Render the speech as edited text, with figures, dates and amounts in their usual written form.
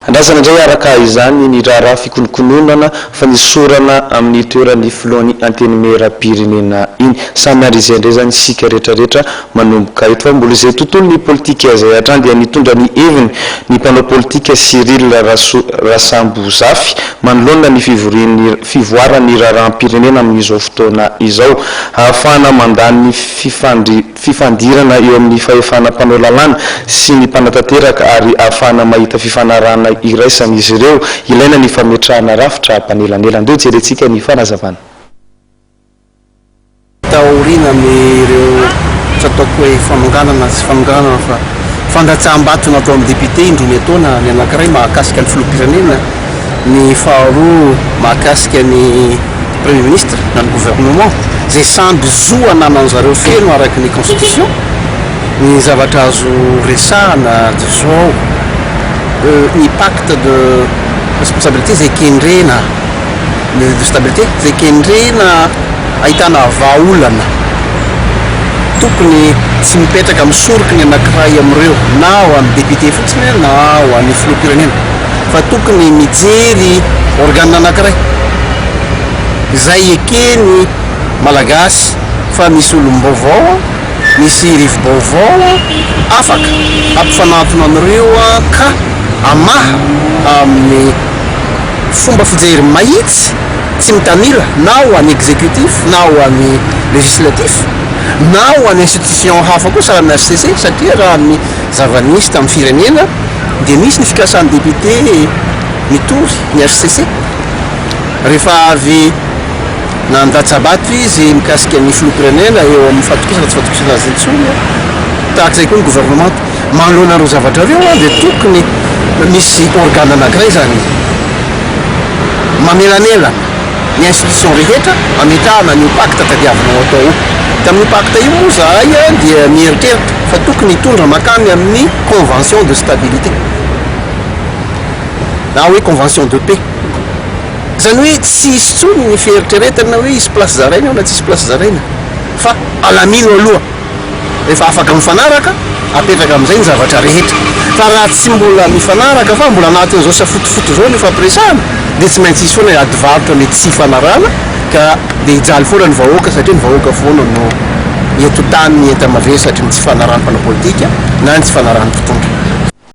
Andrasana indray araka izany ny raharaha fikononkononana fanesorana amin'ny toeran'ny filohan'ny Antenimierampirenena iny. Samy miandry izay indray izany isika rehetrarehetra manomboka eto fa mbola izay tontolon'ny politika izay hatrany dia nitondra ny heviny ny mpanao politika Cyril Rasambozafy manoloana ny fivorian'ny fivoaran'ny raharaham-pirenena amin'izao fotoana izao ahafahana mandà ny fifandirana eo amin'ny fahefana mpanao lalàna sy ny mpanatanteraka ary ahafahana mahita fifanarahana iraisan'izy ireo ilaina ny fametrahana rafitra mpanelanelana. Andeha hojerentsika ny fanazavana. Taorianan'ireo tsy ataoko hoe fanonganana sy fanonganana fa fandatsaham-bato natao amin'ny député indroa miantaona, ny anankiray mahakasika ny filoham-pirenena, ny faharoa mahakasika ny premier ministre na ny gouvernement, izay samby zo ananan'zareo feno araka ny constitution. Ny zavatra azo resahana dia izao, ny pacte de responsabilité izay kendrena, de stabilité izay kendrena ahitana vahaolana tokony tsy mipetraka misoroky ny anankiray amin'ireo na ho an'ny député fotsiny na ho an'ny filoham-pirenena fa tokony mijery organe anankiray izay ekeny Malagasy fa misy olom-baovao misy rivo-baovao afaka hampifanantona an'ireo ka hamaha amin'ny fomba fijery mahitsy tsy mitanila na ho an'ny executif na ho an'ny législatif na ho an'ny institution hafa koa sahala amin'ny HCC satria raha ny zava-nisy tamin'ny firenena dia nisy ny fikasan'ny député nitory ny HCC rehefa avy nandatsa-bato izy mikasika ny filoham-pirenena eo amin'ny fahatokisana tsy fahatokisana azy intsony tahaka izay koa ny gouvernemanta manoloana ireo zavatra ireo dia tokony misy organe anankiray izany manelanelana ny institution rehetra ametrahana an'io pacte tadiavina ho atao io. Tamin'io pacte io moa zahay dia mieritreritra fa tokony hitondra mankany amin'ny convention de stabilité na hoe convention de paix. Izany hoe tsy hisy intsony ny fieritreretana hoe hisy place zaraina eo na tsy hisy place zaraina fa alamino aloha. Rehefa afaka mifanaraka, apetraka amin'izay ny zavatra rehetra. Fa raha tsy mbola mifanaraka fa mbola anatin'izao safotofoto izao ny ifampiresahana dia tsy maintsy hisy foana ny ady varotra mety tsy hifanarahana ka dia hijaly foana ny vahoaka satria ny vahoaka foana no hiantotan'ny enta-mavesatry ny tsy fanarahan'ny mpanao politika na ny tsy fanarahan'ny mpitondra.